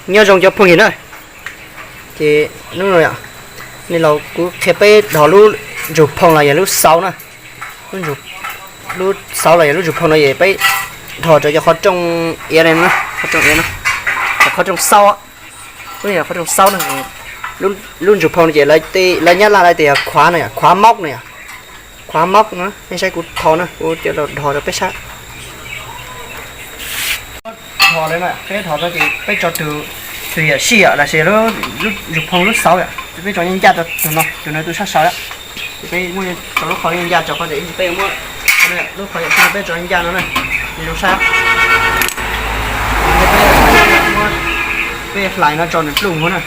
Nyob zoo cov phooj ywg na, ces hnub no yom, nej los kuv qhia peb dhos lub ntsuj phoo los yog lub xauv na. Lub ntsuj, lub xauv los yog lub ntsuj phoo no ces peb dhos rau cov qhov rooj iav no, qhov rooj iav no, cov qhov rooj xauv, qhov rooj xauv no. Lub ntsuj phoo no ces lawv Nyab Laj lawv tias yog khuav no yom, khuav mauj no yom, khuav mauj no. Nej saib kuv dhos na, kuv coj los dhos rau peb saib. Dhos lawm na, peb dhos tau ces peb tso tus, tus yawm sij yom, los sis lub ntsuj phoo lub xauv yom, peb tso ncaj ncaj rau tus no, tus no tus sab saud yom. Ces peb muab tso lub qhov ncaj ncaj rau qhov tias peb muab lub qhov yawm sij peb tso ncaj no na, li zoo saib. Peb hlais no tso nws pluj huv na.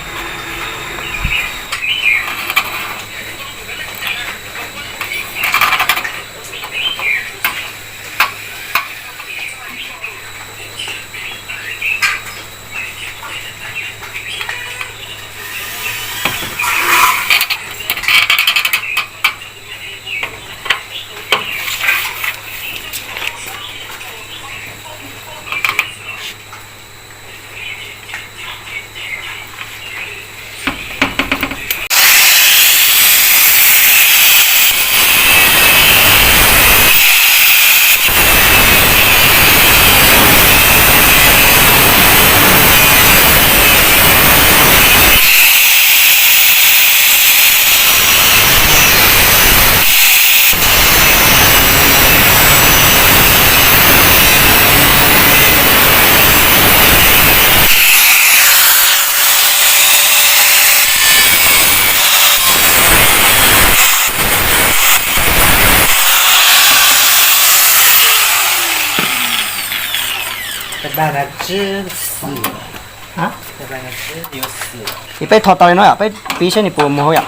Ces peb tho tau li no yom, peb piv saib nws puas mus hauv yom.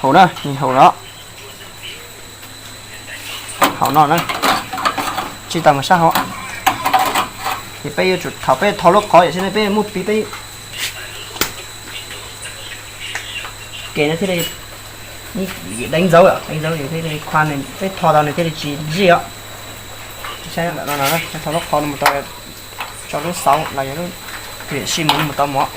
Haum na, nws haum no. Haum no na, tsis tas mus sab hauv. Ces peb yuav tsum thaum peb tho lub qhov yom, xij ne peb muab piv peb ke no thiaj li deev ntxauv, deev ntxauv thiaj li qhuav nws, peb tho tau nws thiaj li tsis zij os. Saib no, tho lub qhov no mus tau, tso lub xauv los yog lub yawm sij mus mus tau mov.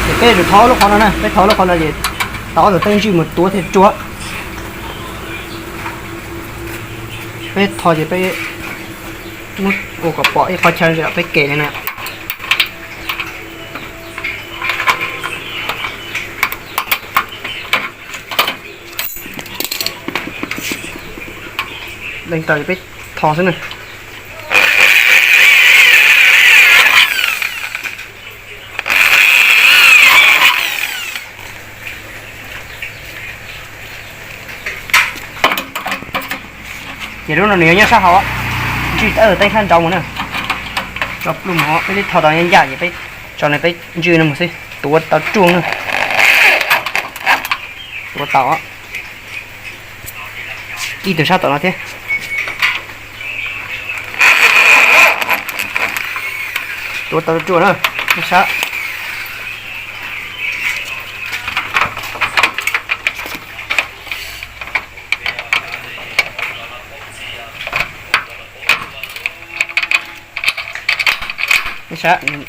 Ces peb yuav thov lub qhov no na, peb thov lub qhov no ces tau ob tug teeb ntswj mus tuav thiaj ruaj. Peb thov ces peb muab ua kom pom ib qhov chaw peb kem li na. Leej tau peb thov xwb na. Ces lub no nws yuav nyob sab hauv, ntswj teeb sab nraud mus na. Tso pluj mus, peb twb thov tau ncaj ces peb tso no peb ntswj no mus xwb, tuav tau ruaj na. Tuav tau. Ib tug sab tom no thiab. Tuav tau ruaj ruaj na, nej saib. Thaum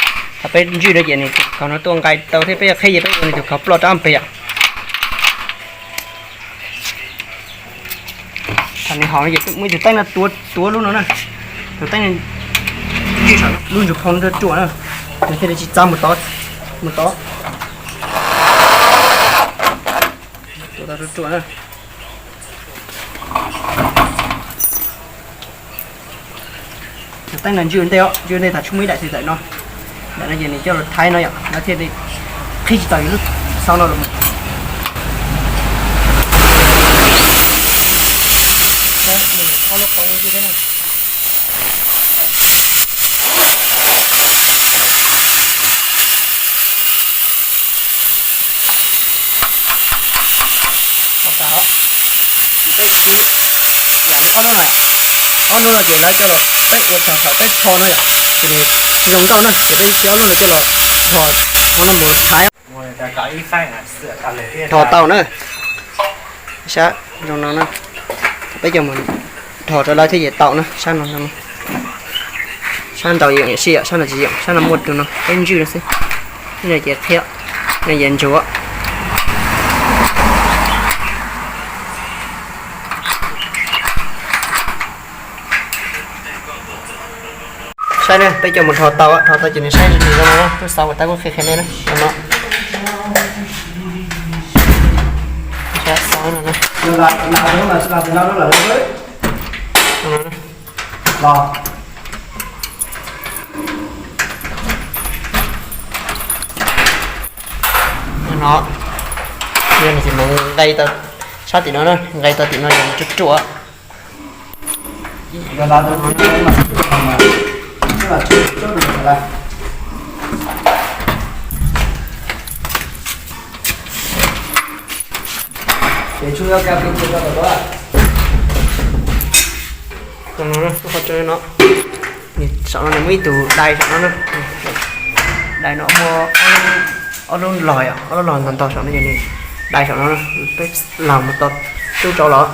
peb ntswj no ces nws tus khov no tuaj nqaij tau thiab, peb yuav qhib ces peb ua nws tus khov ploj rau pem yom. Thaum nws haum no ces muaj ib tug teeb no tuav, tuav lub no na, tus teeb no ntswj saum lub ntsuag phoo ruaj ruaj na, nws thiaj li tsis txav mus tod, mus tod. Tuav tau ruaj ruaj na. Tus teeb no ntswj ntej os, ntswj ntej tas tshuav muaj ib daim txiv tawm no. Daim no ces nws coj los thaiv no yom, no thiaj li qhib tsis tau yus lub xauv no los mus. Peb siv yam li ob hnub no, ob hnub no ces lawv coj los peb ua txog thaum peb rho no yom, ces nws zoo nkauj na, ces peb siv ob hnub no coj los rho, rho no mus thaiv. Rho tau na, sab zoo no na, peb coj mus rho rau lawv thiaj yuav tau na, sab no, sab ntawd yeem yam sij yom, sab no tsis yeem, sab no muaj tus no peb ntswj no xwb. No ces qhia, no ces ntsuav. Saib ne, peb coj mus rho tau, rho tau ces nws saib zoo no, tub xauv uas tab kuj qhia qhia nej na, no. Saib xauv no na. No, yog nws tsis mus nqe tau sab tim no na, nqe tau tim no yog nws ruaj ruaj. Saum no nws muaj ib tug dai saum no na. Dai no muaj ob lub log, ob lub log ntog ntog saum no ces nws dai saum no, peb lag mus tau tub rau los.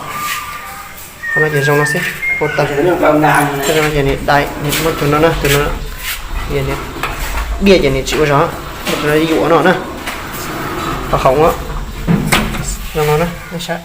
Qhov no ces zoo no xwb, ua tau. Ces nws dai, nws muab tus no na, tus no diaj ces nws tsis ua zog, muab tus no yuam no na. Qhov hauv no zoo no na, nej saib.